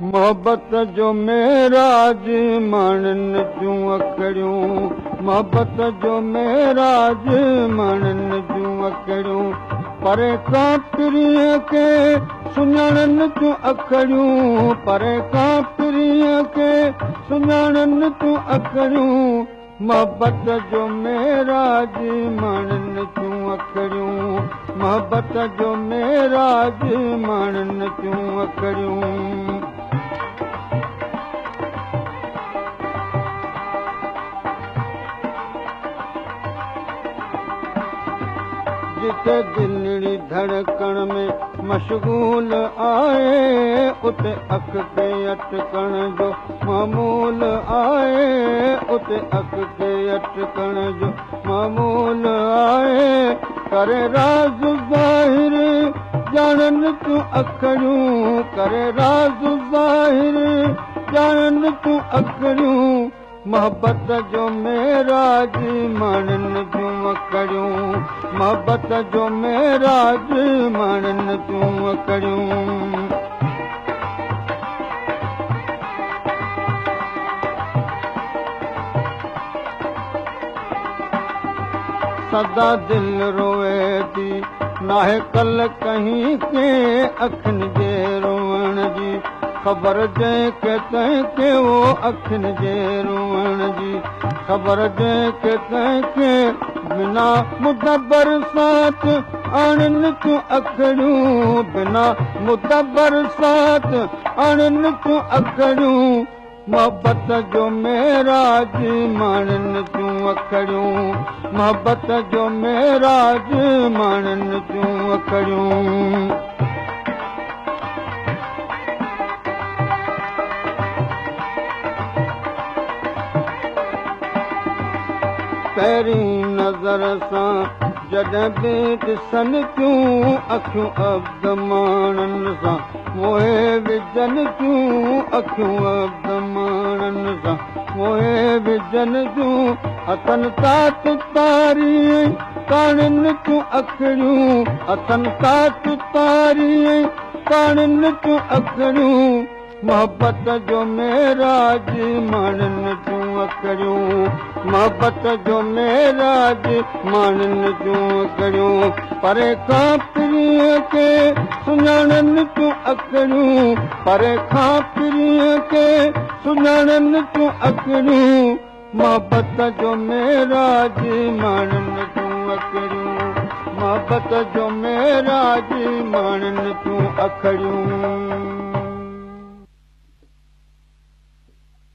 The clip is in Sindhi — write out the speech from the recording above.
محبت جو معراج ماڻن جون اکڙيون، محبت جو معراج ماڻن جون اکڙيون، پري کان پرينءَ کي سڃاڻن جون اکڙيون، پري کان پرينءَ کي سڃاڻن جون اکڙيون، محبت جو معراج ماڻن جون اکڙيون، محبت جو معراج ماڻن جون اکڙيون. جتي دلڙي ڌڙڪڻ ۾ مشغول آهي، اتي اک کي اٽڪڻ جو معمول آهي، اتي اک کي اٽڪڻ جو معمول آهي. ڪري راز ظاهر ڄاڻن تون اکڙيون، ڪري راز ظاهر ڄاڻن تون اکڙيون، محبت جو معراج ماڻن جون اکڙيون، محبت جو معراج ماڻن جون اکڙيون. سدا دل روئي ٿي، ناهي ڪل ڪهين کي اکين جي روئڻ جي خبر، جنهن کي تنهن کي اهو اکين جي روئڻ جي خبر، جنهن کي تنهن کي. بنا مدبر ساٿ آڻن تون اکڙيون، بنا مدبر ساٿ آڻن تون اکڙيون، محبت جو معراج ماڻن جون اکڙيون، محبت جو معراج ماڻن جون اکڙيون. پهرين نظر سان جڏهن به ڏسن ٿيون اکيون، ابدماڻن سان موهي وجهن ٿيون، اکيون ابدماڻن سان موهي وجهن ٿيون. هٿن تات تاري ڪاڻن ٿيون اکڙيون، هٿن تات تاري ڪاڻن ٿيون اکڙيون، محبت جو معراج ماڻن جون اکڙيون، محبت جو معراج ماڻن جون اکڙيون. پري کان پرينءَ کي سڃاڻن جون اکڙيون، پري کان پرينءَ کي سڃاڻن جون اکڙيون، محبت جو معراج ماڻن جون اکڙيون، محبت جو معراج ماڻن جون اکڙيون.